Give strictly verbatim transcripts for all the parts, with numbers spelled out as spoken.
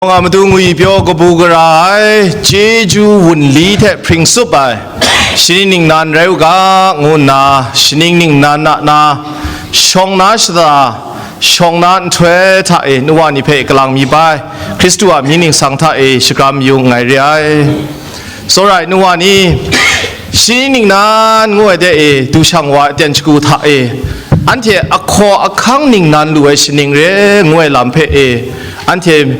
Nga matu ngwi pyaw kabu gara ai, chyeju wunli hte hpring tsup ai, shaning ningnan rai u ga, ngu nna, shaning ningnan a na, shawng na shata, shawng na nhtoi hta e, nu wa ni hpe kalang mi bai, Hkristu a mying ningsang hta e, shakram yu nngai re ai. Tsawra ai nu wa ni, shaning ningnan ngu ai de e, du shang wa ai aten shagu hta e, anhte ahkaw ahkang ningnan lu ai shaning re ngu ai lam hpe e, anhte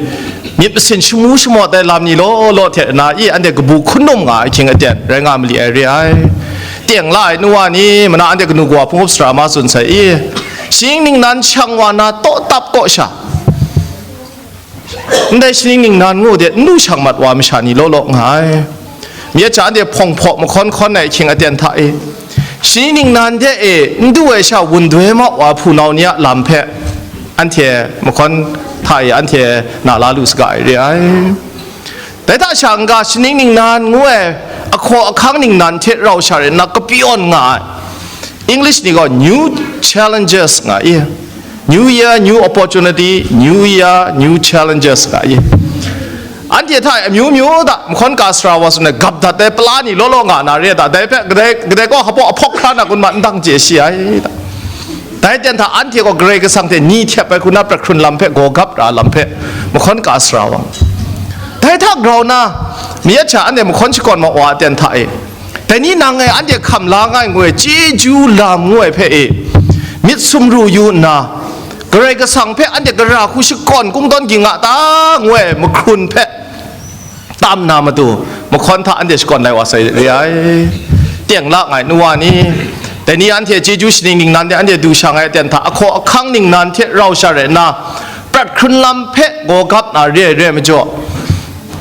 myit masin shamu shamawt ai lam ni law law hte na i, anhte kabu hkun num nga ai ahkying aten rai nga mali ai re ai. Teng la ai nu wa ni, mana anhte kanu kawa hpung hkup sara ma tsun sai i, shaning ningnan shang wa na taw tap kaw sha, ndai shaning ningnan ngu de n lu shang mat wa masha ni law law nga ai. Myit hta anhte hpawng hpaw mahkawn hkawn ai ahkying aten hta e, shaning ningnan de e n du ai sha wun doi mau wa hpunau ni a lam hpe anhte mahkawn hta e anhte na la lu saga ai re ai. Dai hta sha n-ga, shaning ningnan ngu ai ahkaw ahkang ningnan hte rau sha rai nna kapyawn nga ai. English ni gaw new challenges nga i, new year, new opportunity, new year, new challenges nga i. Anhte hta e amyu myu hta mahkawn ka sara wa tsun ai gap dat ai pala ni law law nga na re ta, dai hpe kadai, kadai gaw hpaw ahpawk hkra na kun ma n dang chye shi ai ta. Dai ten hta anhte gaw Karai Kasang hte ni htyep ai hku na prat hkrun lam hpe, gaw gap ra lam hpe mahkawn ka sara wa. Dai hta grau na, myit hta anhte mahkawn shakawn ma wa ai ten hta e, dai ni nang e anhte hkam la nga ai ngu ai chyeju lam ngu ai hpe e, myit sumru yu nna, Karai Kasang hpe anhte gara hku shakawn kungdawn ging a ta ngu ai mahkrun hpe tam na matu, mahkawn hta anhte shakawn lai wa sai re ai. Teng la nga ai nu wa ni, dai ni anhte chyeju shaning ningnan de anhte du shang ai aten hta ahkaw ahkang ningnan hte rau sha rai nna, prat hkrun lam hpe gaw gap na re ai re ai majaw,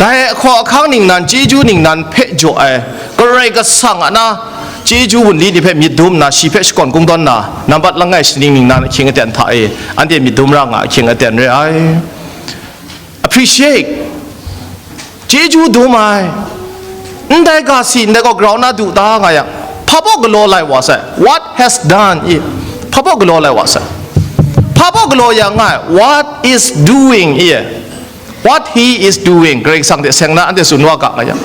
dai ahkaw ahkang ningnan, chyeju ningnan hpe jaw ai Karai Kasang a na chyeju wunli ni hpe myit dum nna, shi hpe shakawn kungdawn na, nambat langai shaning ningnan ahkying aten hta e anhte myit dum ra nga ahkying aten re ai. Appreciate, chyeju dum ai. Ndai ga si, ndai gaw grau na du ta nga yang, hpa baw galaw lai wa sai? What has done i? Hpa baw galaw lai wa sai? Hpa baw galaw yang nga ai? What is doing i? What he is doing, Karai Kasang hte seng na anhte tsun wa ga nga yang,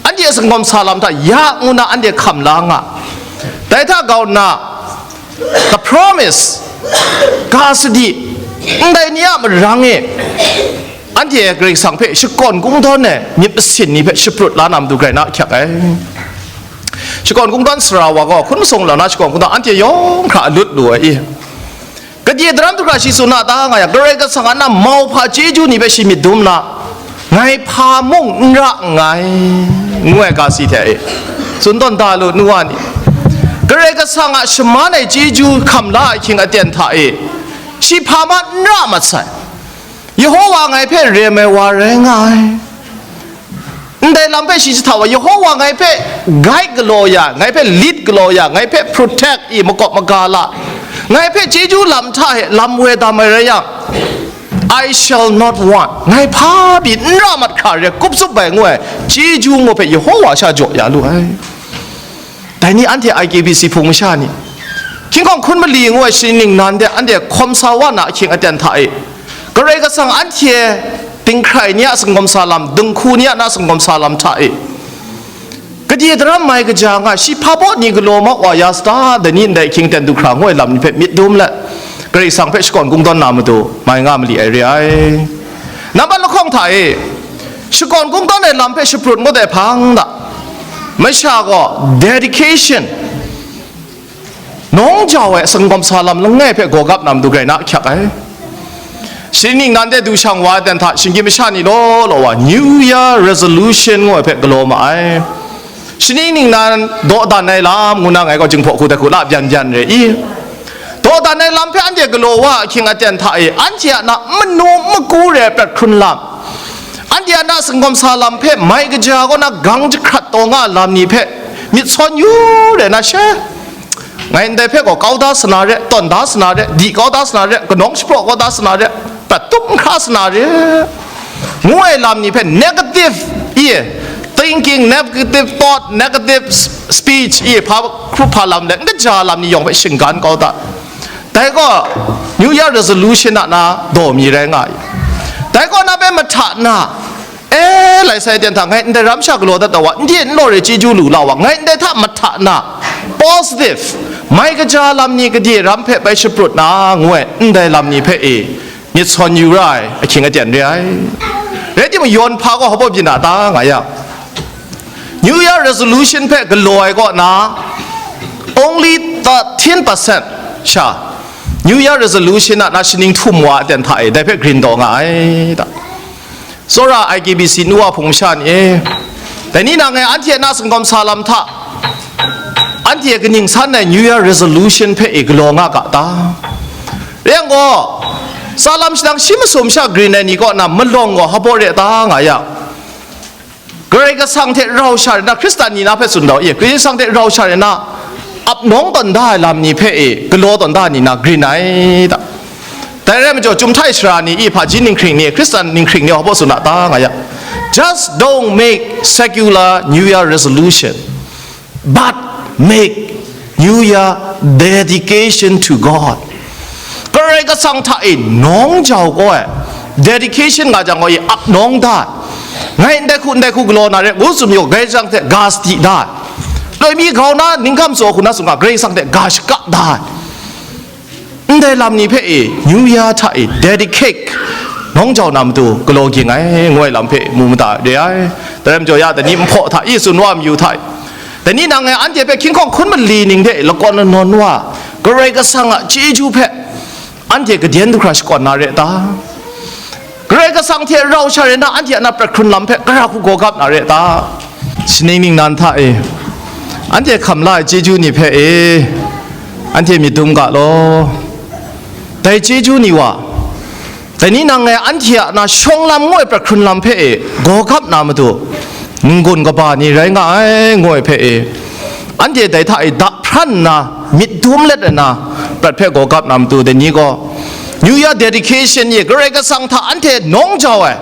anhte a sanggawm sa lam hta ya ngu na anhte hkam la nga. Dai hta grau nna, the promise, ga sadi, ndai ni a marang e, anhte Karai Kasang hpe shakawn kungdawn ai myit masin ni hpe shaprut la na matu grai na ahkyak ai. Shakawn kungdawn sara wa gaw hkun masung lau na shakawn kungdawn anhte yawng hkra alut lu ai i. Kadye daram hta hkra shi tsun na ta nga yang, Karai Kasang a na mauhpa chyeju ni hpe shi myit dum na, ngai hpa mung n ra nngai, ngu ai ga si hte e. Tsun tawn da lu, nu wa ni. Karai Kasang a shaman ai chyeju hkam la ai ahkying aten hta e, shi hpa ma n ra mat sai. Yehowa ngai hpe rem ai wa rai nga ai. Ndai lam hpe shi jahta wa, Yehowa ngai hpe guide galaw ya, ngai hpe lead galaw ya, ngai hpe protect i makawp maga la, ngai hpe chyeju lam hta e lam woi dam ai rai yang, I shall not want. Ngai hpa pyi n ra mat hkra re, kup tsup ai ngu ai chyeju ngu hpe Yehowa sha jaw ya lu ai. Dai ni anhte I K B C Hpung masha ni, hkying hkawng hkun mali ngu ai shaning ningnan de anhte hkawm sa wa na ahkying aten hta e, Karai Kasang anhte dinghkrai ni a sanggawm sa lam, dinghku ni a na sanggawm sa lam hta e, kadye daram mai kaja nga, shi hpa baw ni galaw ma wa ya sa ta, dai ni ndai ahkying aten du hkra ngu ai lam ni hpe myit dum let, Karai Kasang hpe shakawn kungdawn na matu mai nga mali ai re ai. Nambat lahkawng hta e, shakawn kungdawn ai lam hpe shaprut ngut ai hpang hta, masha gaw dedication, nawng jau ai sanggawm sa lam langai hpe gawgap na matu grai na ahkyak ai. Shaning ningnan de du shang wa ai ten hta, shinggyim masha ni law law wa New Year resolution ngu ai hpe galaw ma ai. Shaning ningnan dawdan ai lam ngu na ngai gaw jinghpaw hku dat hku la byan byan re i. Dawdan ai lam hpe anhte galaw wa ahkying aten hta e, anhte a na manu magu re ai prat hkrun lam, anhte a na sanggawm sa lam hpe mai kaja kaw na gang jahkrat taw nga lam ni hpe myit sawn yu re na she, ngai ndai hpe gaw kau da sa na re, tawn da sa na re, di kau da sa na re, kanawng shapraw kau da sa na re, prat tup n hkra sa na re, ngu ai lam ni hpe negative i, thinking, negative thought, negative s-, speech i, hpa hkrup hpa lam let n kaja lam ni yawng hpe shinggan kau da. Dai gaw New Year resolution a na daw mi rai nga ai. Dai kaw na bai mahta na, e, lai sai ten hta, ngai ndai ram sha galaw dat ai wa, n de n law re chyeju lu la wa, ngai ndai hta mahta na, positive, mai kaja lam ni gade ram hpe bai shaprut na, ngu ai, ndai lam ni hpe e, myit sawn yu ra ai, ahkying aten re ai. Rai timung, yawn hpa gaw hpa byin a ta, nga yang, New Year resolution hpe galaw ai kaw na, only thirteen percent sha New Year resolution a na shaning htum wa aten hta e, dai hpe grin taw nga ai ta. Tsawra I K B C nu wa hpung masha ni e, dai ni nang e anhte a na singkawm sa lam hta, anhte kaning san ai New Year resolution hpe e galaw nga ga ta? Rai yang gaw, sa lam shadang shi masum sha grin ai ni kaw na malawng gaw hpa re ta, nga yang, Karai Kasang hte rau sha re na, Hkristan ni na hpe tsun dau e, Karai Kasang hte rau sha re na, ap nawng tawn da ai lam ni hpe e, galaw tawn da ni na grin ai ta. Dai rai majaw, Chyum Htai Sara ni, i hpaji ninghkring ni, Hkristan ninghkring ni, hpa tsun a ta, nga yang, just don't make secular New Year resolution, but make New Year dedication to God. Karai Kasang hta e nawng jau gaw ai, dedication nga jang gaw, i ap nawng da ai. Ngai ndai hku, ndai hku galaw na re, ngu tsun yaw, Karai Kasang hte ga sadi da ai. Loi mi grau na, ningkam tsaw hku na tsun ga, Karai Kasang hte ga shaka da ai. Ndai lam ni hpe e, New Year hta e, dedicate nawng jau na matu galaw ging ai, ngu ai lam hpe mu mada re ai. Dai rai majaw ya, dai ni nhpaw hta e, tsun wa mayu hta e, dai ni nang e anhte hpe hkying hkawng hkun mali ning hte lakawn lanawn wa, Karai Kasang a chyeju hpe anhte kaden du hkra shakawn na re ta? Karai Kasang hte rau sha re na, anhte a na prat hkrun lam hpe gara hku gaw gap na re ta? Shaning ningnan hta e, anhte hkam la ai chyeju ni hpe e, anhte myit dum ga law. Dai chyeju ni wa, dai ni nang e anhte a na shawng lam ngu ai prat hkrun lam hpe e gaw gap na matu, n-gun kaba ni rai nga ai, ngu ai hpe e, anhte dai hta e da hpran nna, myit dum let ai na, prat hpe gaw gap na matu, dai ni gaw, New Year dedication e Karai Kasang hta anhte nawng jau ai,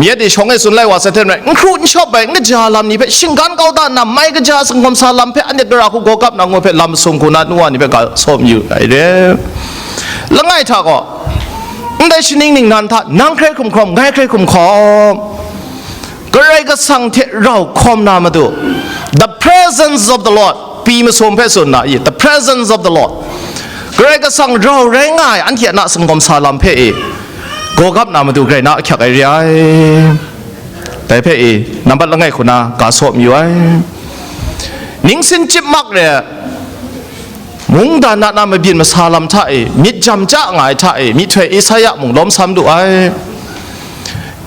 myit e shawng e tsun lai wa sa hten rai, n hkru n shawp ai, n kaja lam ni hpe shinggan kau da nna, mai kaja singkawm sa lam hpe anhte gara hku gaw gap na ngu hpe lam masum hku na nu wa ni hpe ga sawm yu ai re. Langai hta gaw, ndai shaning ningnan hta nang hkrai hkum hkawm, ngai hkrai hkum hkawm, Karai Kasang hte rau hkawm na matu, the presence of the Lord, pi masum hpe tsun na i, the presence of the Lord, Karai Kasang rau rai nga ai anhte a na singkawm sa lam hpe e, gaw gap na matu grai na ahkyak ai re ai. Dai hpe e, nambat langai hku na ga sawm yu ai. Ningsin chyip mak re, mungdan a na mabyin masa lam hta e, myit jam ja nga ai hta e, myihtoi Esaia mung lawm sam lu ai.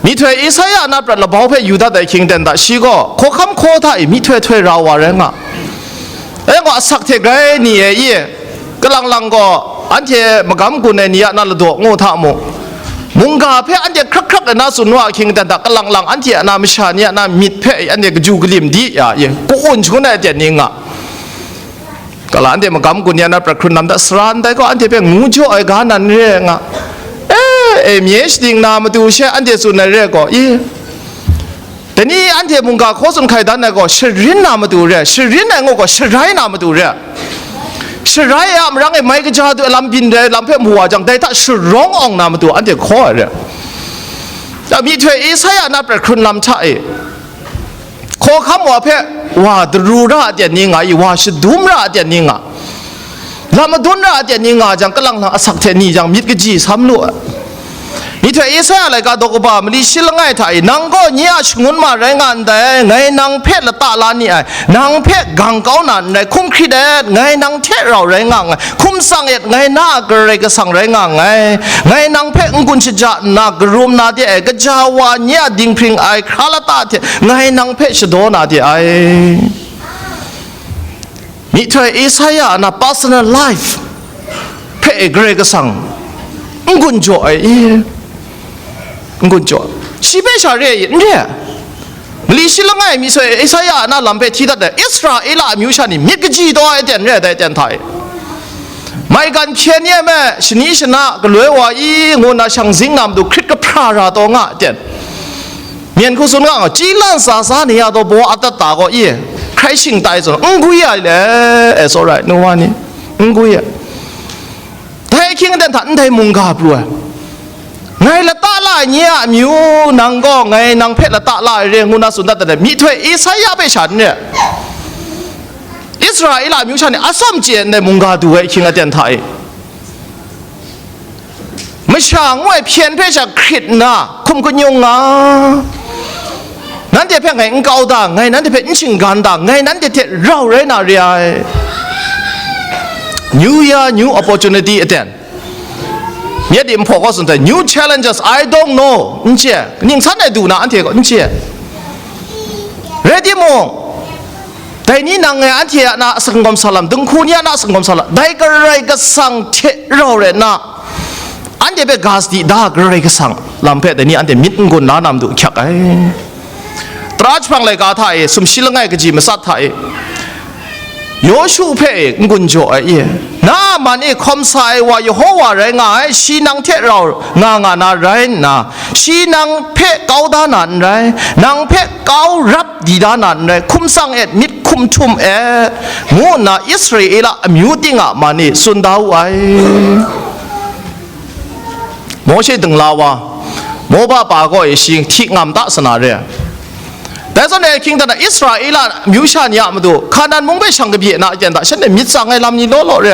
Myihtoi Esaia na prat labau hpe yu dat ai hkying ten hta, shi gaw hkawhkam hkaw hta e myihtoi htoi ra wa rai nga. Rai gaw, asak hte grai ni e i, kalang lang gaw, anhte magam gun ai ni a na ladaw ngu hta mung, mungga hpe anhte hkrak hkrak ai na tsun wa ahkying ten hta, kalang lang anhte a na masha ni a na myit hpe anhte kaju kalim di ya i, ka-un shangun ai aten ni nga. Kala anhte magam gun ya na prat hkrun lam hta sara ndai gaw, anhte hpe ngu jaw ai ga nan re nga. E, e, mye shading na matu she anhte tsun ai re gaw, i, dai ni anhte mungga hkaw tsun hkai dan ai gaw, sharin na matu re, sharin ai ngu gaw, sharai na matu re. Sharai a marang e mai kaja du ai lam byin dai lam hpe mu wa jang, dai hta sharawng awng na matu anhte hkaw ai re. Da myihtoi Esaia na prat hkrun lam hta e, hkawhkam wa hpe wa daru ra a ten ni nga i, wa shadum ra a ten ni nga, lam madun ra a ten ni nga jang, kalang lang asak hte ni jang myit kaji sam lu ai. Myihtoi Esaia laika daw kaba mali shi langai hta e, nang gaw nye a shangun ma rai nga ndai, ngai nang hpe lata la ni ai, nang hpe gang kau na n rai, hkum hkrit et, ngai nang hte rau rai nga nngai, hkum tsang et, ngai na a Karai Kasang rai nga nngai, ngai nang hpe n-gun shaja nna karum na de ai, kaja wa nye a dinghpring ai hkra lata hte ngai nang hpe shadaw na de ai. Myihtoi Esaia a na personal life hpe e Karai Kasang n-gun jaw ai i, n-gun jaw, shi hpe sha re ai i, n re ai. Mali shi langai myihtoi Esaia a na lam hpe hti dat ai, Israela amyu sha ni myit kaji taw ai ten re ai dai ten hta e. Maigan hpyen ni ai me, shani shana galoi wa i, ngu nna shang zing na matu hkrit kahpra ra taw nga ai ten. Myen hku tsun nga nga, chyi lan sa sa ni ya taw baw atat ta gaw i, hkrai shing tai tsun, n gwi ai le, e, tsawra ai, nu wa ni, n gwi ai. Dai ahkying aten hta ndai mungga pru ai. Ngai lata la ai nye a amyu, nang gaw ngai nang hpe lata la ai re ngu na tsun dat dat ai, myihtoi Esaia hpe sha n re. Israela amyu sha ni atsawm chye ndai mungga du ai ahkying aten hta e, masha ngu ai hpyen hpe sha hkrit nna hkum kanyung nga, nanhte hpe ngai n kau da, ngai nanhte hpe n shinggan da, ngai nanhte hte rau rai na re ai. New year, new opportunity aten. Myit di nhpaw kaw tsun ai, new challenges, I don't know, n chye, ning san ai du na anhte gaw n chye. Rai timung, dai ni nang ngai anhte a na a sangawm salam, dinghku ni a na a sangawm salam, dai Karai Kasang hte rau rai nna, anhte hpe ga sadi da, Karai Kasang lam hpe dai ni anhte myit n gun la na matu ahkyak ai. Tara jahpang laika hta e, sumshi langai kaji matsat hta e, Yawshu hpe e n-gun jaw ai i? Na a man e hkawm sa ai wa Yehowa rai nga ai, shi nang hte rau nga nga na rai nna, shi nang hpe kau da na n rai, nang hpe kau rap di da na n rai, hkum tsang et, myit hkum htum et, ngu nna Israela amyu ting a man e tsun da wu ai. Mawshe dingla wa, Moba pa kaw e shi hti ngam ta sa na re. Dai zawn e, hkying dan a Israela amyu sha ni a matu, Hkanan mung hpe shang kabye na aten hta, shanhte myit tsang ai lam ni law law re.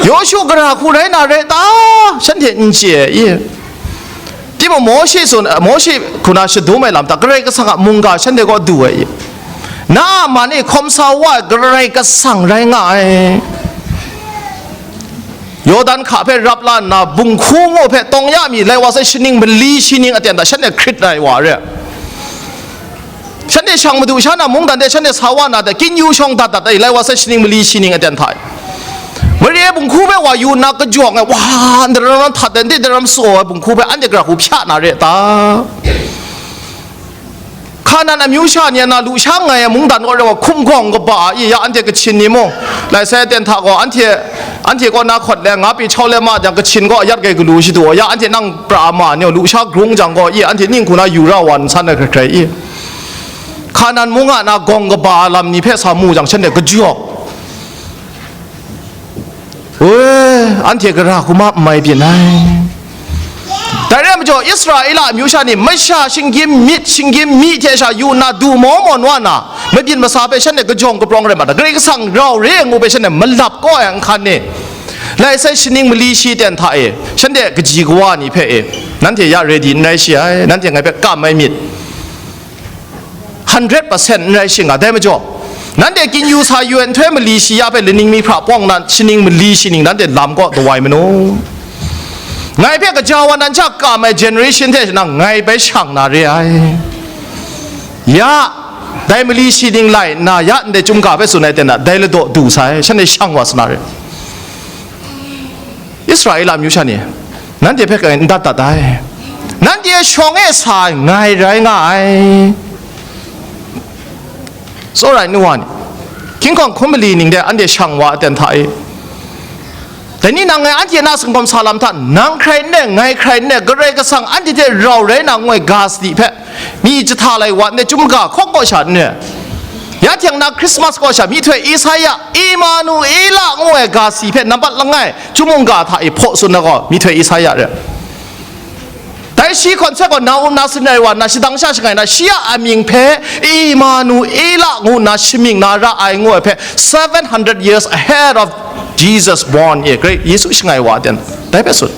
Yawshu gara hku rai na re ta? Shanhte n chye i? Timung Mawshe tsun, Mawshe hku na shadum ai lam hta, Karai Kasang a mungga shanhte kaw du ai i? Na a man e hkawm sa wa ai Karai Kasang rai nga ai. Yawdan hka hpe rap la nna, bunghku ngu hpe tawng ya mi lai wa sai, shaning mali shi ning aten hta shanhte hkrit ai wa re. Shanhte shang madu sha na mungdan de shanhte sa wa na de, kinyu shawng dat dat ai lai wa sai, shaning mali shi ning aten hta e. Mare bunghku hpe wa yu nna kajawng ai, wa, daram htat ai, daram tsaw ai bunghku hpe anhte gara hku hpya na re ta? Hkanan amyu sha ni a na lusha nngai ai mungdan kaw rai wa hkum gawng kaba a i, ya anhte Kachin ni mung, lai sai aten hta gaw, anhte, anhte kaw na hkawt le, nga pyi chau le ma jang, Kachin gaw ayat gai galu shadu, ya anhte nang pra ma ni, lusha grung jang gaw i, anhte ning hku na yu ra wa n san ai hkrai hkrai i. Hkanan mung a na gawng kaba lam ni hpe sa mu jang, shanhte kajawng. Woi, anhte gara hku ma n mai byin ai. Dai rai majaw, Israela amyu sha ni masha shinggyim myit, shinggyim myi hte sha yu nna du maw maw nwa na, mabyin masa hpe shanhte kajawng kaprawng rai ma ta, Karai Kasang rau re ai ngu hpe shanhte malap kau ai nhkan ni, lai sai shaning mali shi ten hta e, shanhte kaji kawa ni hpe e, nanhte ya ready n rai shi ai, nanhte ngai hpe kam ai myit. Hundred percent n rai shi nga, dai majaw, nanhte kinyu sa yu ai nhtoi mali shi ya hpe laning mi hpra pawng na, shaning mali shi ning nanhte lam kaw dawai manu. Ngai hpe kaja wa nan sha kam ai generation hte nang ngai bai shang na re ai. Ya, dai mali shi ning lai nna, ya ndai chyum ga hpe tsun ai ten na, dai ladaw du sai, shanhte shang wa sa na re. Israela amyu sha ni, nanhte hpe kai n dat dat ai. Nanhte shawng e sa ai ngai rai nga ai. Tsawra ai nu wa ni, hkying hkawng hkun mali ning de anhte shang wa aten hta e. Dai ni nang ngai anhte na singkawm sa lam hta, nang hkrai n re, ngai hkrai n re, Karai Kasang anhte hte rau rai na ngu ai ga sadi hpe, mi jahta lai wa ndai chyum ga hkawk kaw sha n re. Ya hte na Krismas kaw sha myihtoi Esaia, Imanuela ngu ai ga si hpe nampat langai, chyum mungga hta e hpaw tsun na gaw, myihtoi Esaia re. Dai shi hkawn sek gaw na um na sin rai wa nna, shadang sha shangai na, shi a amying hpe Imanuela ngu nna shamying na ra ai ngu ai hpe, seven hundred years ahead of Jesus born e, Great Yesu shangai wa ten, dai hpe tsun.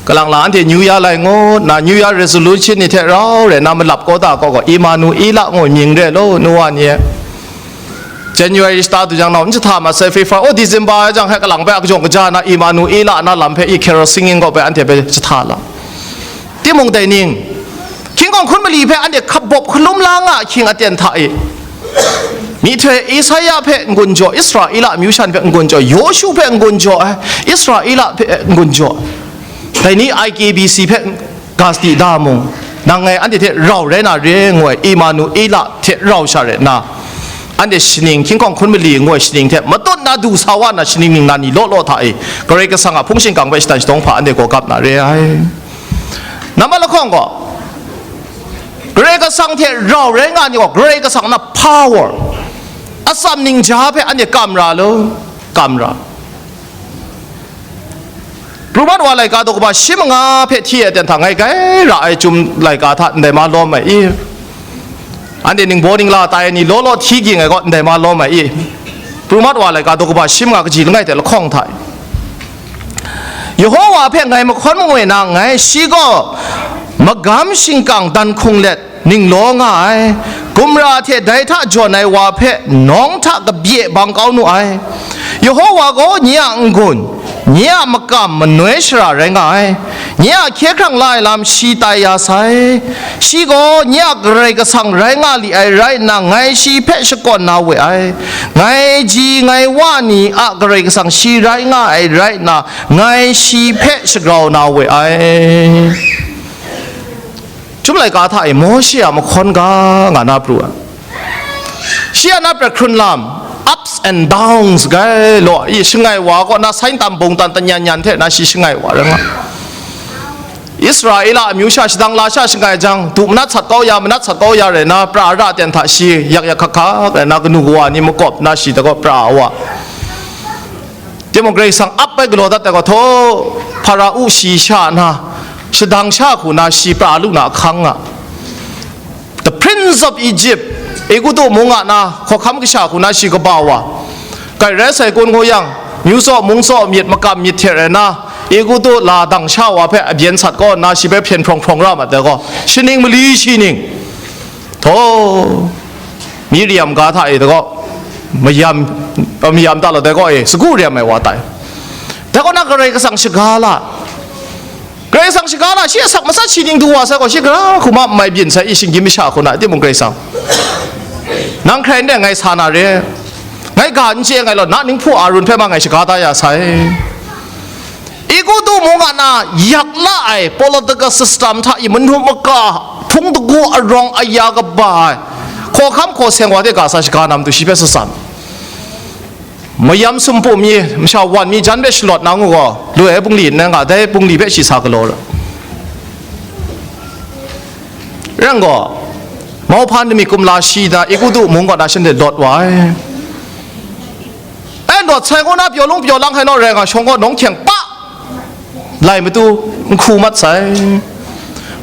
Kalang la anhte New Year lai ngu nna, New Year resolution ni hte rau rai na malap kau da kau gaw, Imanuela ngu mying re law, nu wa ni e. January shata du jang nau n jahta ma sai, February, oh, December jang hpe kalang hpe a kajawng kaja na, Imanuela na lam hpe i carol singing gaw hpe anhte hpe jahta la. Timung dai ning, hkying hkawng hkun mali hpe anhte hkap bawp hkalum la nga ahkying aten hta e, myihtoi Esaia hpe n-gun jaw, Israela amyu shan hpe n-gun jaw, Yawshu hpe n-gun jaw, eh, Israela hpe n-gun jaw, dai ni I K B C hpe ga sadi da mung, nang ngai anhte hte rau rai na re ngu ai, Imanuela hte rau sha rai nna, anhte shaning hkying hkawng hkun mali ngu ai shaning hte matut na du sa wa na shaning ningnan ni law law hta e, Karai Kasang a hpung shingkang hpe shatan shadawng hpa anhte gaw gap na re ai. Nambat lahkawng gaw, Karai Kasang hte rau rai nga ni gaw, Karai Kasang na power, atsam ningja hpe anhte kam ra law, kam ra. Pru mat wa laika daw kaba shi manga hpe hti ai ten hta ngai gai ra ai chyum laika hta ndai ma lawm ai i? Anhte ningbaw ningla tai ai ni law law hti ging ai gaw ndai ma lawm ai i? Pru mat wa laika daw kaba shi manga kaji langai hte lahkawng hta i? Yehowa hpe ngai mahkawn mangwi na nngai, shi gaw magam shingkang dan hkung let, ninglaw nga ai. Gumra hte dai hta jawn ai wa hpe nawng hta kabye bang kau nu ai. Yehowa gaw nye a n-gun, nye a makam manoi shara rai nga ai. Nye a hkye hkrang la ai lam shi tai ya sai. Shi gaw nye a Karai Kasang rai nga li ai rai nna, ngai shi hpe shakawn na we ai. Ngai ji ngai wa ni a Karai Kasang shi rai nga ai rai nna, ngai shi hpe shagrau na we ai. Chyum laika hta e Mawshe a mahkawn ga nga na pru ai. Shi a na prat hkrun lam, ups and downs gai law, i shangai wa kaw na sain tam bung tan tanyan yan hte na shi shangai wa rai nga. Israela amyu sha shadang la sha shangai jang, du manat sat kau ya, manat sat kau ya rai na, pra ra ten hta shi yak yak hkak hkak rai na, kanu kawa ni makawp na shi hta kaw pra wa. Timung Karai Kasang ap ai galaw dat ai gaw, htaw, Hpara-u shi sha na, shadang sha hku na shi pra lu na ahkang nga. The Prince of Egypt, Egutu mung a na hkawhkam kasha hku na shi kaba wa. Kai rai sai kun ngu yang, myu tsaw mung tsaw myit makam myit hte rai na, Egutu la dang sha wa hpe abyen sat kaw nna shi hpe hpyen hprawng hprawng ra mat ai gaw, shaning mali shi ning, htaw, Miriam ga hta e dagaw, mayam, mayam ta law dai gaw e, sagu rem ai wa tai. Dai kaw na Karai Kasang shaga la. Karai Kasang shaga la, shi asak matsat shi ning du wa sai gaw, shi gara hku ma n mai byin sai, i shinggyim masha hku na, timung Karai Kasang. Nang hkrai n dai ngai sa na re. Ngai ga n chye ngai law, na ninghpu Arun hpe ma ngai shaga da ya sai. Egutu mung a na yak la ai political system hta i manu maka hpung dagu arawng aya kaba ai, hkawhkam hkaw seng wa de ga sa shaga na matu shi hpe sa san. Mayam sumpu mi, masha wan mi jan hpe shalawt na ngu gaw, lu ai bungli nna nga, dai bungli hpe shi sa galaw ra. Rai gaw, mauhpa nami kumla shi na Egutu mung kaw na shanhte lawt wa ai. E lawt sai kaw na pyaw lung pyaw lang hai naw rai nga shawng gaw, nawng hkyeng pa lai matu n hku mat sai.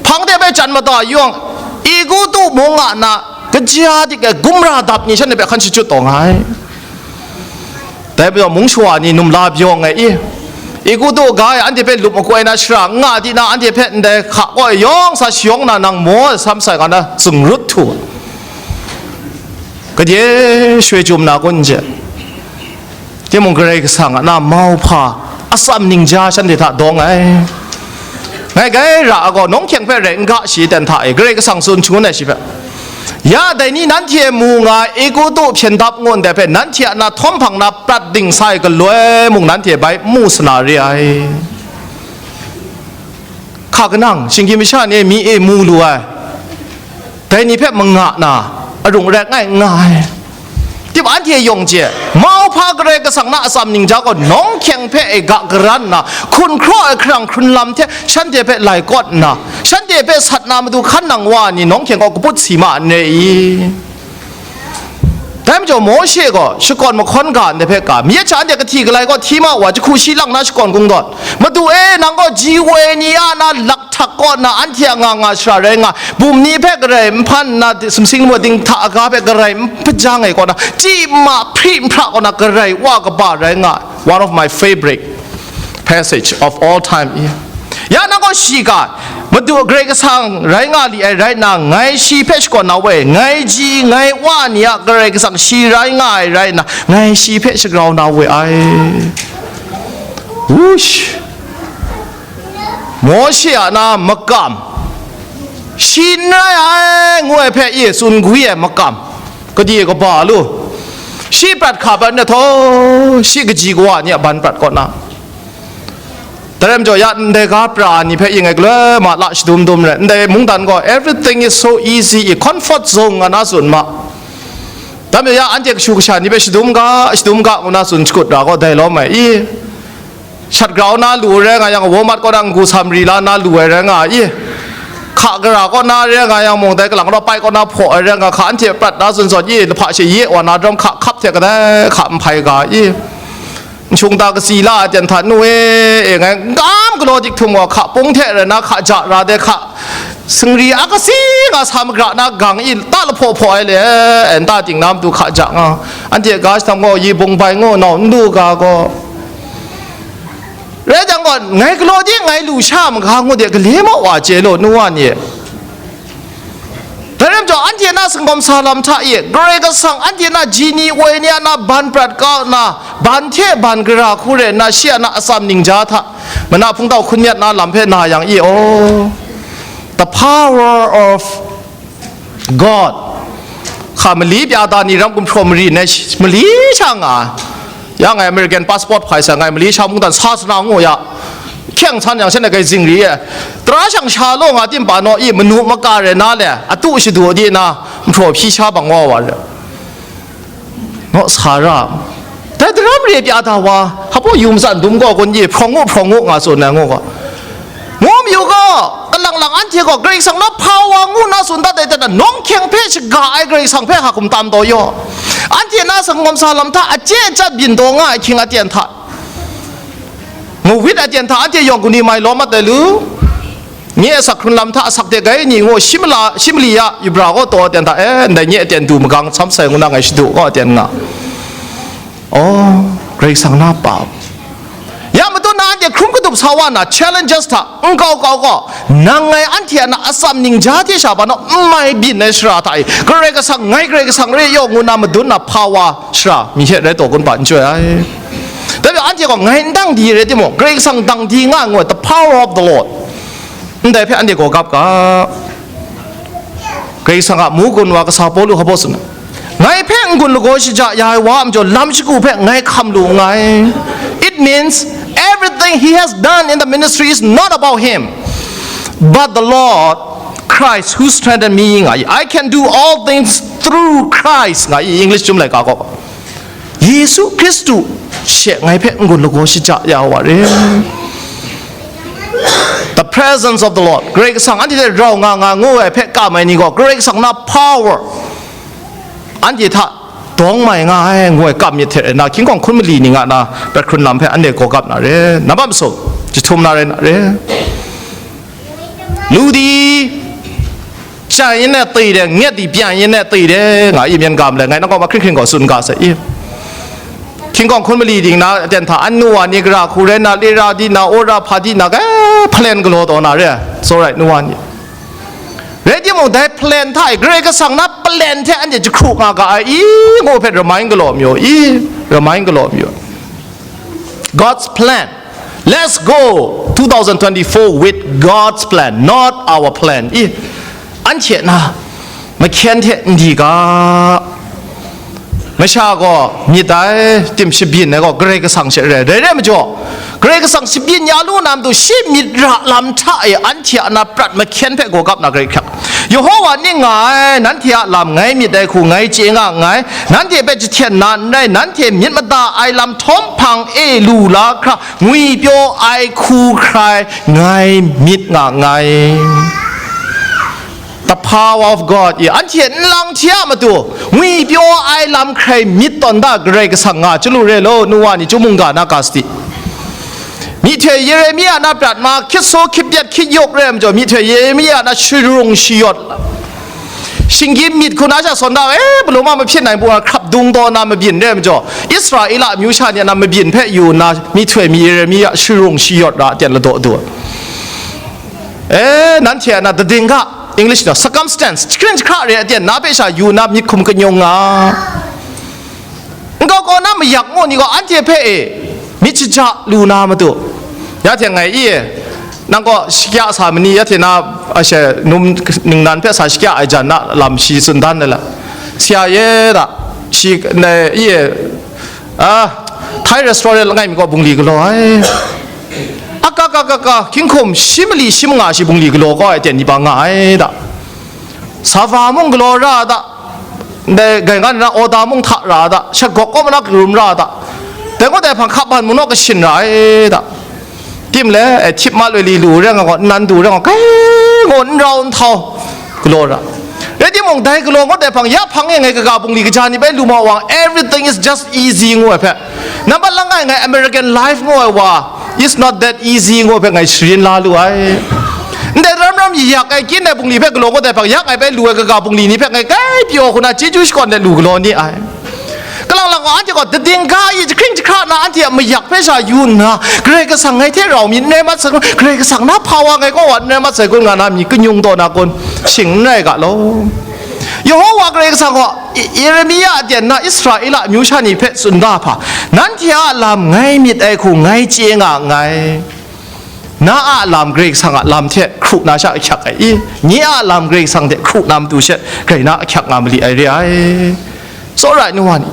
Hpang de bai jan mada yawng, Egutu mung a na kaja dik ai gumra dap ni shanhte hpe hkan shachyut taw nga ai. Dai majaw mung shawa ni num la byaw nngai i, Egutu ga e anhte hpe lup makoi na shara n nga di na, anhte hpe ndai hka kaw e yawng sa shayawng na nang maw sam sai nga na zungrut htu. Gade shoi chyum na kun je. Timung Karai Kasang a na mauhpa atsam ningja shanhte hta dawng ai. Ngai gai ra a gaw, nawng hkyeng hpe rai n ga shi ten hta e, Karai Kasang tsun shangun ai shi hpe, ya dai ni nanhte mu nga ai Egutu hpyen dap ngun dai hpe, nanhte a na htawm hpang na prat ding sa ai galoi mung nanhte bai n mu sa na re ai. Hka kanang, shinggyim masha ni mi e mu lu ai, dai ni hpe manga na, arung arai ngai n nga ai. Tip anhte yawng hte, mauhpa Karai Kasang na atsam ningja gaw nawng hkyeng hpe e ga garan nna, hkun hkraw ai hkarang hkrun lam hte shanhte hpe lai kawt nna, shanhte hpe sat na matu hkan nang wa ni nawng hkyeng gaw kaput si ma n re i? Dai majaw Mawshe gaw shakawn mahkawn ga ndai hpe ka, myit sha anhte kahti galai kaw hti ma wa, jahku shi lang na shakawn kungdawn, Madu e, nang gaw ji woi ni a na lak htak kaw nna anhte a nga nga shara rai nga, bum ni hpe garai n hpan nna, sumsing lamu ding hta aga hpe garai n hpajang ai kaw na, chyi ma hpri n hpra kaw na garai wa kaba rai nga, one of my favorite passage of all time. Ya nang gaw shi ga, Madu Karai Kasang rai nga li ai rai nna, ngai shi hpe shakawn na we, ngai ji, ngai wa ni a Karai Kasang shi rai nga ai rai nna, ngai shi hpe shagrau na we ai. Wush! Mawshe a na makam, shi n rai ai, ngu ai hpe e tsun gwi ai makam, kadi kaba lu, shi prat hka prat na htaw, shi kaji kawa ni a ban prat kaw na, dai rai majaw ya ndai ga pra ni hpe ing ai galoi ma la shadum dum rai, ndai mungdan gaw everything is so easy i, comfort zone nga na tsun ma. Dai majaw ya anhte kashu kasha ni hpe shadum ga, shadum ga ngu na tsun shakut ra gaw dai lawm ai i. Shat grau na lu rai nga yang, Walmart kaw na n-gu sam ri la na lu ai rai nga i. Hka gara kaw na rai nga yang mung, dai kalang rau pai kaw na hpaw ai rai nga, hka anhte prat na tsun zawn i, lahpa she ye wa na dawm hka hkap hte kadai hka n hpai ga i. Nshung ta kasi la ai ten hta nu e, e ngai n kam galaw dik htum gaw, hka pung hte rai na, hka ja ra de hka, singri a kasi nga sa magra na gang i ta lahpaw hpaw ai le, e, nta ting na matu hka ja nga, anhte ga shadam gaw, yi bung bai ngu nau n lu ga gaw, rai jang gaw, ngai galaw di ngai lu sha maga ngu de, gale maw wa chye law, nu wa ni e. Dai rai majaw, anhte na sanggawm sa lam hta e, Karai Kasang anhte na ji ni woi ni a na ban prat kau nna, ban hte ban gara hku rai nna, shi a na atsam ningja hta, mana hpungtau hkun myat na lam hpe na yang i, oh, the power of God. Hka mali pya da ni ram gumhpraw mari nai shi-, mali sha nga ai. Ya ngai American passport hpai sa, ngai Malaysia mungdan sa sana ngu ya. Hkyeng san yang shen na gai zingri e. Tara shang sha law nga tim pa naw i manu maka re na le, atu shadu di na, nhpraw hpyi sha bang wa wa re. Naw sa ra. Dai daram re pya da wa, hpa yu matsan dum gaw kun i, hprawng ngu, hprawng ngu nga tsun ai ngu gaw. Ngu mayu gaw, kalang lang anhte gaw Karai Kasang na hpa wa ngu na tsun dat ai hte na, nawng hkyeng hpe shaga ai Karai Kasang hpe hka hkum tam taw yaw. Anhte na sanggawm sa lam hta, ache acat byin taw nga ai hkying aten hta, mawit aten hta, anhte yawng kani mai lawm mat ai lu, nye a sak hkrun lam hta, asak de gai ni ngu, shi mala, shi mali ya, yubra gaw taw aten hta, e, ndai nye aten du magang sam sai ngu na ngai shadu gaw aten nga. Oh, Karai Kasang na pa. Ya majaw na anhte hkrum kadup sa wa na challenges hta n kau kau gaw, nang ngai anhte a na atsam ningja hte sha ba naw n mai byin ai shara hta e, Karai Kasang, ngai Karai Kasang re yaw ngu na madun na hpa wa shara, mi hte rai taw kun pa n chyoi ai. Dai majaw anhte gaw ngai n dang di rai timung, Karai Kasang dang di nga ngu ai, the power of the Lord. Ndai hpe anhte gaw gap ga. Karai Kasang a mu gun wa kasa Pawlu hpa baw tsun ai, ngai hpe n-gun lagaw shaja ya ai wa a majaw, lam shagu hpe ngai hkam lu nngai. It means everything he has done in the ministry is not about him, but the Lord Christ who strengthened me, nga i. I can do all things through Christ, nga i, English chyum laika gaw. Yesu Hkristu she ngai hpe n-gun lagaw shaja ya wa re. The presence of the Lord. Karai Kasang anhte hte rau nga nga ngu ai hpe kam ai ni gaw, Karai Kasang na power anhte hta dawng mai nga ai ngu ai kam myit hte rai na, hkying hkawng hkun mali ni nga na, prat hkrun lam hpe anhte gaw gap na re. Nambat masum, jahtum na rai na re. Lu di, shang yin e tei de, nget di, pyan yin e tei de, nga i, myen ga ma le, ngai nang kaw ma hkring hkring gaw tsun ga sai i. Hkying hkawng hkun mali ting na, aten hta, an nu wa ni gara hku rai na, lira di na, ora hpa di na, ga, hpalen galaw taw na re, tsawrai nu wa ni. Rai timung, dai hpalen hta e, Karai Kasang na hpalen hte anhte jahkru nga ga ai i, ngu hpe remind galaw mayu i, remind galaw mayu. God's plan. Let's go two thousand twenty-four with God's plan, not our plan. I, anhte na mahkyen hte n di ga. Masha gaw myit ai, tim shabyin ai gaw Karai Kasang she re. Rai rai majaw, Karai Kasang shabyin ya lu na matu, shi myit ra lam hta e anhte a na prat mahkyen hpe gaw gap na Karai hkrak. Yehowa ning nga ai, nanhte a lam ngai myit ai hku ngai chye nga nngai, nanhte hpe jahten na n rai, nanhte myit mada ai lam htawm hpang e lu la hkra, ngwipyaw ai hku hkrai ngai myit nga nngai. The power of God, i, anhte nlang hte a matu, ngwipyaw ai lam hkrai myit tawn da Karai Kasang nga, chyalu re law, nu wa ni, chyum mungga na ga sadi. Myihtoi Yeremia na prat ma, hkyit saw, hkyit byat, hkyit yawk rai majaw, myihtoi Yeremia na sharung shayawt, shinggyim myit hku na sha sawn da, e, palum a mahpyin ai bu a hkrap dung taw na mabyin rai majaw, Israela amyu sha ni a na mabyin hpe yu nna, myihtoi mi Yeremia sharung shayawt ra aten ladaw du. E, nanhte a na dading ga, English na circumstance, jahkring jahkra re aten na hpe sha yu na myit hkum kanyung nga. Nkau kau na mayak ngu ni gaw anhte hpe e myit shaja lu na matu, ya hte ngai i, nang gaw shakya sa ma ni, ya hte na, a she, num ningnan hpe sa shakya ai jan na lam shi tsun dan ai la, sia ye da, shi, na, i, a, Thai restaurant langai mi gaw bungli galaw ai, aka ka ka ka, hkying hkum shi mali shi manga shi bungli galaw kau ai ten ni pa nga ai da. Sava mung galaw ra da, ndai gai ngan na oda mung hta ra da, shat gawk kawm na karum ra da, dai gaw dai hpang hkap ban mung naw kashin ra ai da. Tim le, e, htip ma loi li lu re nga gaw, nnan du re nga, kai gaw n rau n htau galaw ra. Rai timung, dai galaw gaw dai hpang, ya hpang e ngai kaga bungli kaja ni bai lu ma wang, everything is just easy ngu ai hpe, Nambat langai ngai American life ngu ai wa, it's not that easy ngu ai hpe ngai sharin la lu ai. Ndai ram ram yak ai kyin ai bungli hpe galaw ngut ai hpang, yak ai bai lu ai kaga bungli ni hpe ngai kai pyaw hku na chyeju shakawn let lu galaw ni ai. Kalang lang gaw, anhte gaw dading ga i jahkring jahkra na anhte a mayak hpe sha yu nna, Karai Kasang ngai hte rau mi n rai mat sai kun, Karai Kasang na hpa wa ngai kaw wa n rai mat sai kun nga na mi kanyung taw na kun, shing n rai ga law. Yehowa Karai Kasang gaw I-, Yeremia a ten na Israela amyu sha ni hpe tsun da hpa, nanhte a lam ngai myit ai hku ngai chye nga nngai. Na a lam Karai Kasang a lam hte hkru na sha ahkyak ai i? Nye a lam Karai Kasang hte hkru na matu she grai na ahkyak nga mali ai re ai. Tsawra ai nu wa ni,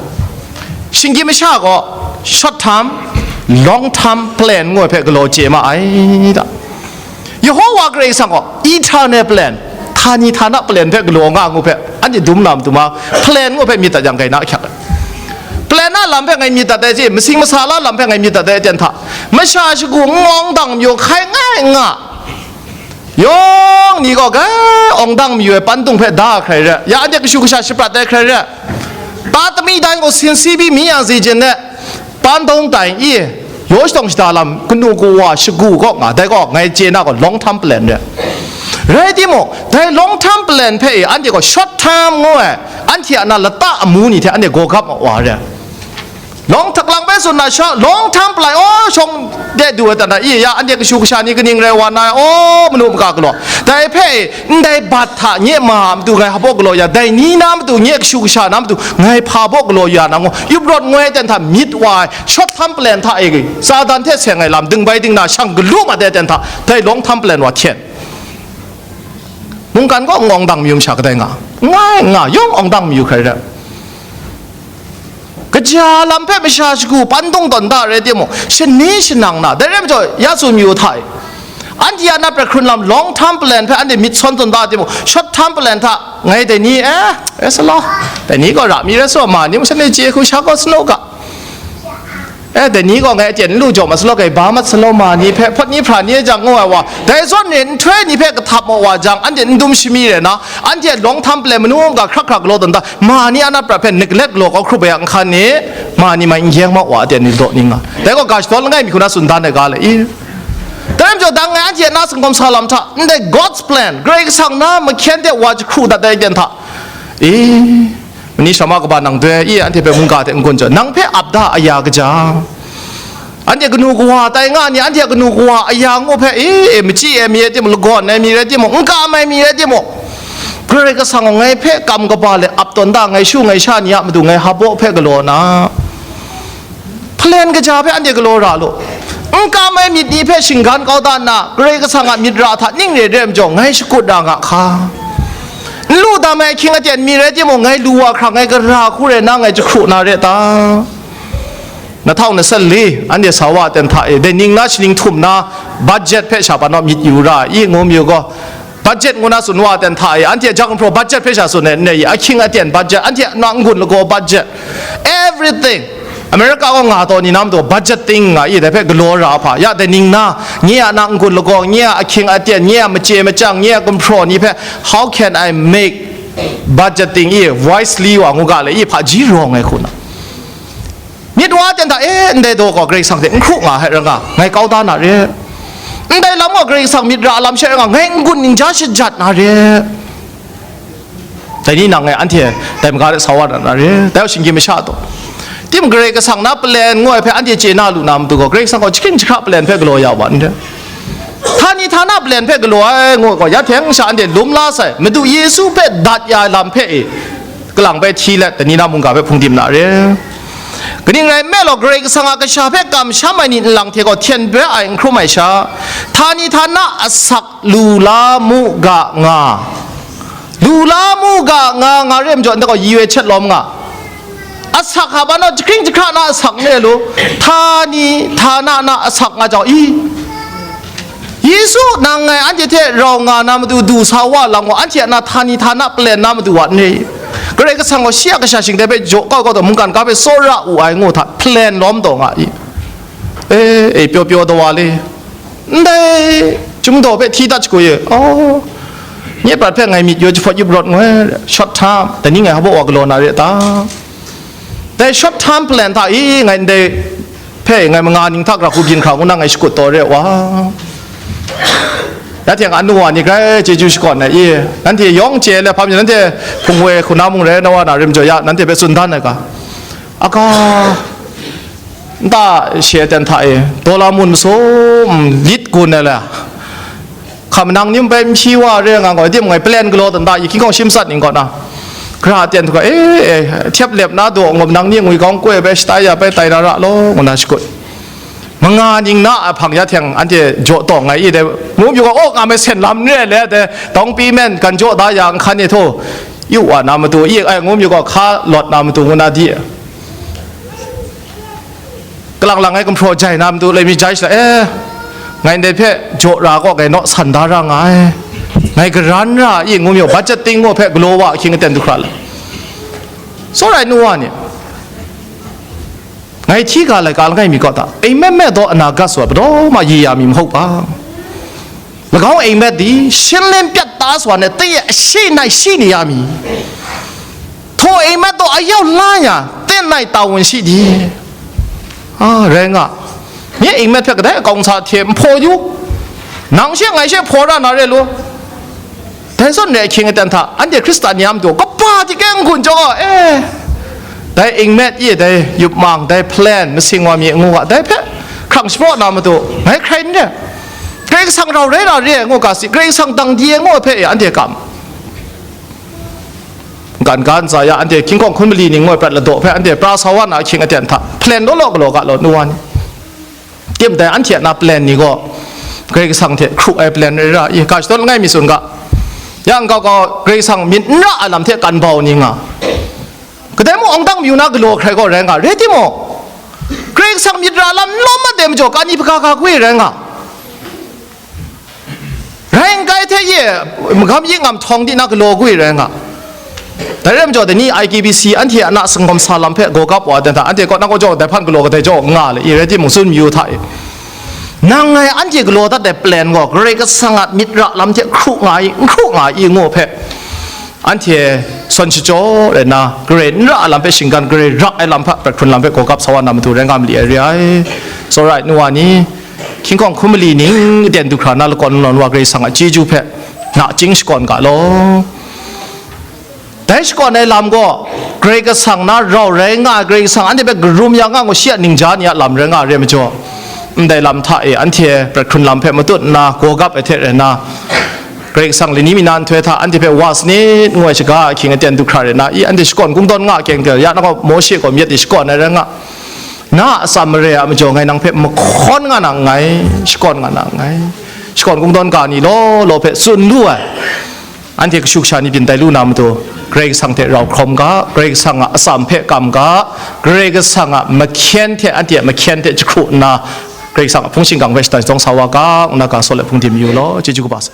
shinggyim masha gaw short term, long term plan ngu ai hpe galaw chye ma ai da. Yehowa Karai Kasang gaw eternal plan, htani htana plan hpe galaw nga ngu hpe, anhte dum na matu ma, plan ngu hpe myit dat yang, grai na ahkyak ai. Plan a lam hpe ngai myit dat ai, masing masa la lam hpe ngai myit dat ai aten hta, masha shagu n awng dang mayu hkai ngai nga, yawng ni gaw grai awng dang mayu ai pandung hpe da hkrai re, ya anhte kashu kasha shaprat ai hkrai re, ta tami dai gaw sin si bi mi yang zi jin de, pandung tai i, yaw shadawng shada lam, kanu kawa shagu kaw nga, dai gaw ngai chye na gaw long term plan re. Rai timung, dai long term plan hpe e anhte gaw short term ngu ai, anhte a na lata amu ni hte anhte gaw gap ma wa re. Long htak lang bai tsun na sha, long term plan, oh, shawng de du ai dan na, i ya, anhte kashu kasha ni kaning rai wa na, oh, manu maka galaw. Dai hpe e, ndai bat hta nye ma a matu ngai hpaw galaw ya, dai ni na matu, nye kashu kasha na matu, ngai hpa baw galaw ya na ngu, yup rawt ngoi ai ten hta myit wa ai, short term plan hta e, Satan hte seng ai lam ding bai ding na shang galu mat ai ten hta, dai long term plan wa hten. Mungkan gaw n awng dang mayu masha kadai nga, ngai nga, yawng awng dang mayu hkrai re. Kaja lam hpe masha shagu pandung tawn da rai timung, shani shanang na, dai rai majaw, ya tsun mayu hta e, anhte a na prat hkrun lam long term plan hpe anhte myit sawn tawn da timung, short term plan hta ngai dai ni, eh, rai sa law, dai ni gaw ra mi rai sa, ma ni mung shanhte chye hku sha gaw sanu ga, eh, dai ni gaw ngai aten n lu jaw mat sa law, kai ba mat sa law, ma ni hpe hpawt ni hpra ni e jang ngu ai wa, dai zawn re nhtoi ni hpe kahtap maw wa jang, anhte n dum shami rai na, anhte long term plan manu ga hkrak hkrak galaw tawn da, ma ni a na prat hpe neglect galaw kau hkrup ai a nhkan ni, ma ni mai n gyeng ma wa, aten ni daw ning nga. Dai gaw ga shadawn langai mi hku na tsun dan ai ga le i? Dai rai majaw, dang ngai anhte a na sanggawm sa lam hta, ndai God's plan, Karai Kasang na mahkyen de wa jahkru dat ai aten hta, i, mani sha ma kaba nang doi i, anhte hpe mungga hte n-gun jaw, nang hpe ap da aya kaja. Anhte kanu kawa tai nga ni, anhte a kanu kawa aya ngu hpe, e, e, machyi ai mi rai timung, lagawn ai mi rai timung, n kam ai mi rai timung, Karai Kasang gaw ngai hpe kam kaba let ap tawn da, ngai shu ngai sha ni a matu ngai hpaw hpe galaw na, plan kaja hpe anhte galaw ra lu. N kam ai myit ni hpe shinggan kau da nna, Karai Kasang a myit ra hta ning re re ai majaw, ngai shakut ra nga hka. N lu dam ai ahkying aten mi rai timung, ngai lu wa hkra, ngai gara hku rai na, ngai jahkru na re ta? Nahtau nasat le, anhte sa wa aten hta e, dai ning na shaning htum na, budget hpe sha pa naw myit yu ra i, ngu mayu gaw, budget ngu na tsun wa aten hta e, anhte jang hpraw budget hpe sha tsun ai n rai i, ahkying aten budget, anhte na n-gun lagaw budget, everything. America gaw nga taw ni na matu budgeting nga i, dai hpe galaw ra hpa, ya dai ning na, nye a na n-gun lagaw, nye a ahkying aten, nye a machye machyang, nye a gumhpraw ni hpe, how can I make budgeting i, wisely wa ngu ga le i, hpaji rawng ai hku na. Myit wa ten hta, e, ndai daw gaw Karai Kasang hte n hkru nga ai rai nga, ngai kau da na re. Ndai lam gaw Karai Kasang myit ra lam she rai nga, ngai n-gun ningja shajat na re. Dai ni nang e anhte dai maga de sa wa na na re, dai shinggyim masha taw. Tim Karai Kasang na plan ngu ai hpe anhte chye na lu na matu gaw, Karai Kasang gaw jahkring jahkra plan hpe galaw ya wa n re. Htani htana plan hpe galaw ai ngu gaw, ya hten sha anhte lum la sai, Madu Yesu hpe dat ya ai lam hpe e, kalang bai hti let, dai ni na mungga hpe hpungdim na re. Kaning rai nme law, Karai Kasang a kasha hpe kamsham ai ni nlang hte gaw hten boi ai n hkrum ai sha, htani htana asak lu la mu ga nga. Lu la mu ga nga, nga re majaw, nta gaw yi we chet lawm nga. Asak haba naw, jahkring jahkra na asak n re lu, htani htana na asak nga jau i? Yesu nang ngai anhte hte rau nga na matu du sa wa lam gaw, anhte a na htani htana plan na matu wa n re i? Karai Kasang gaw shi a kasha shingdai hpe jaw kau kau taw, mungkan ga hpe tsawra u ai ngu hta, plan lawm taw nga i? E, e, pyaw pyaw tawa le. Ndai chyum daw hpe hti dat shagu ye. Oh, nye prat hpe ngai myit yaw jahpawt yup rawt ngu ai, short term, dai ni ngai hpaw wa galaw na re ta? Dai short term plan hta i ngai ndai hpe ngai manga ning hta gara hku byin hkra ngu na ngai shakut taw re wa. Ya hte anu wa ni grai chyeju shakawn ai i, nanhte yawng chye le hpa mi, nanhte hpung woi hkuna mung rai na wa na rim jaw ya, nanhte hpe tsun dan ai ga. Aga, nta she ten hta e, dollar mun masum lit gun ai le, hka manang ni bai n hpyi wa re nga gaw, tim ngai plan galaw dan da, i hkying hkawng shim sat ning kaw na, gara ten hkra, e, e, htyep lep na daw ngawm nang ni ngwi kawng koi bai shatai ya bai tai na ra law, ngu na shakut. Manga ning na a hpang ya hteng anhte jaw tawng ai i dai, ngu yu gaw, oh, nga mai sen lam re le dai, tawng pi men kan jaw da ya nhkan e htaw, yu wa na matu, i ai ngu yu gaw, hka lawt na matu ngu na di. Kalang lang ngai gumhpraw jai na matu, lai mi jai sha, eh, ngai ndai hpe jaw ra gaw, ngai naw san da ra nga ai. Ngai garan ra i ngu yu, budget ting ngu hpe galaw wa ahkying aten du hkra la. Tsawra ai nu wa ni, ngai hti ga laika langai mi kaw ta, အိမ်မက်မဲ့သောအနာဂတ်ဆိုတာ ဘယ်တော့မှရေရာမည်မဟုတ်ပါ။ ၎င်းအိမ်မက်သည် ရှင်းလင်းပြတ်သားစွာနှင့် သင့်ရဲ့အရှိအနံ့ရှိနေရမည်။ ထိုအိမ်မက်သို့ အရောက်လှမ်းရန် သင့်၌တာဝန်ရှိသည်။ အာ, ရဲငါ, မင်းအိမ်မက်ထက်ကတည်းက အကောင်စားထည့်မဖော်ယူ။ နောင်ရှေ့ငါရှေ့ဖော်ရနာရဲလို့ ဒဲစွန်ရဲခင်အတန်ထ အန်တီခရစ်စတန်ယမ်တို့ ကပါတိကဲငုံကြော အဲ, ဒဲအိမ်မက်ရဲ့ ဒဲယုပ်မန် ဒဲ plan မစင်ဝါမြေငိုက ဒဲဖဲ ခရံာ်စပော့နာမတို့ ငါခရိုင်နဲ့ ခရစ်ဆောင်တော်ရဲတာရဲငိုကစီ ခရစ်ဆောင်တန်ဒီငိုဖဲ အန်တီကမ် Kan kan sa ya, anhte hkying hkawng hkun mali ni ngoi prat ladaw hpe, anhte pra sa wa na ahkying aten hta, plan law law galaw ga law nu wa ni. Tim dai anhte a na plan ni gaw, Karai Kasang hte hkru ai plan rai ra i, ga shadawn langai mi tsun ga. Ya n kau kau, Karai Kasang myit n ra ai lam hte kan bau ni nga. Kadai mung awng dang mayu na galaw hkrai gaw rai nga, rai timung, Karai Kasang myit ra lam lawm mat de majaw, ka ni hpaga ga gwi rai nga. Rai n kai hte ye, magam yi ngam htawng di na galaw gwi rai nga. Dai rai majaw, dai ni I K B C anhte a na sanggawm sa lam hpe gaw gap wa dan hta, anhte kaw na kaw jaw dai hpan galaw kadai jaw nga le, i rai timung, tsun mayu hta e. Nang ngai anhte galaw dat ai plan gaw, Karai Kasang a myit ra lam hte hkru nga i, n hkru nga i, ngu hpe, anhte sawn shachyaw rai nna, Karai n ra ai lam hpe shinggan, Karai ra ai lam hpe, prat hkrun lam hpe gaw gap sa wa na matu rai nga ma li ai re ai. Tsawra ai nu wa ni, hkying hkawng hkun mali ning aten du hkra na lakawn lawn wa Karai Kasang a chyeju hpe nachying shakawn ga law. Dai shakawn ai lam gaw, Karai Kasang na rau rai nga ai, Karai Kasang anhte hpe karum ya nga ngu shi a ningja ni a lam rai nga ai re majaw, ndai lam hta e anhte prat hkrun lam hpe matut nna, gaw gap ai hte rai nna, Karai Kasang lani mi na nhtoi hta anhte hpe wa sanit ngu ai shaga ahkying aten du hkra rai nna, i anhte shakawn kungdawn nga keng hte, ya na gaw Mawshe gaw myit e shakawn ai rai nga, na a atsam mare a majaw ngai nang hpe mahkawn nga na nngai, shakawn nga na nngai, shakawn kungdawn ga ni law law hpe tsun lu ai. Anhte kashu kasha ni byin tai lu na matu, Karai Kasang hte rau hkrawm ga, Karai Kasang a atsam hpe kam ga, Karai Kasang a mahkyen hte anhte a mahkyen hte jahkru nna, Karai Kasang a hpung shingkang hpe shatan shadawng sa wa ga, ngu na ga saw let hpung tim yu law, chyeju kaba sai.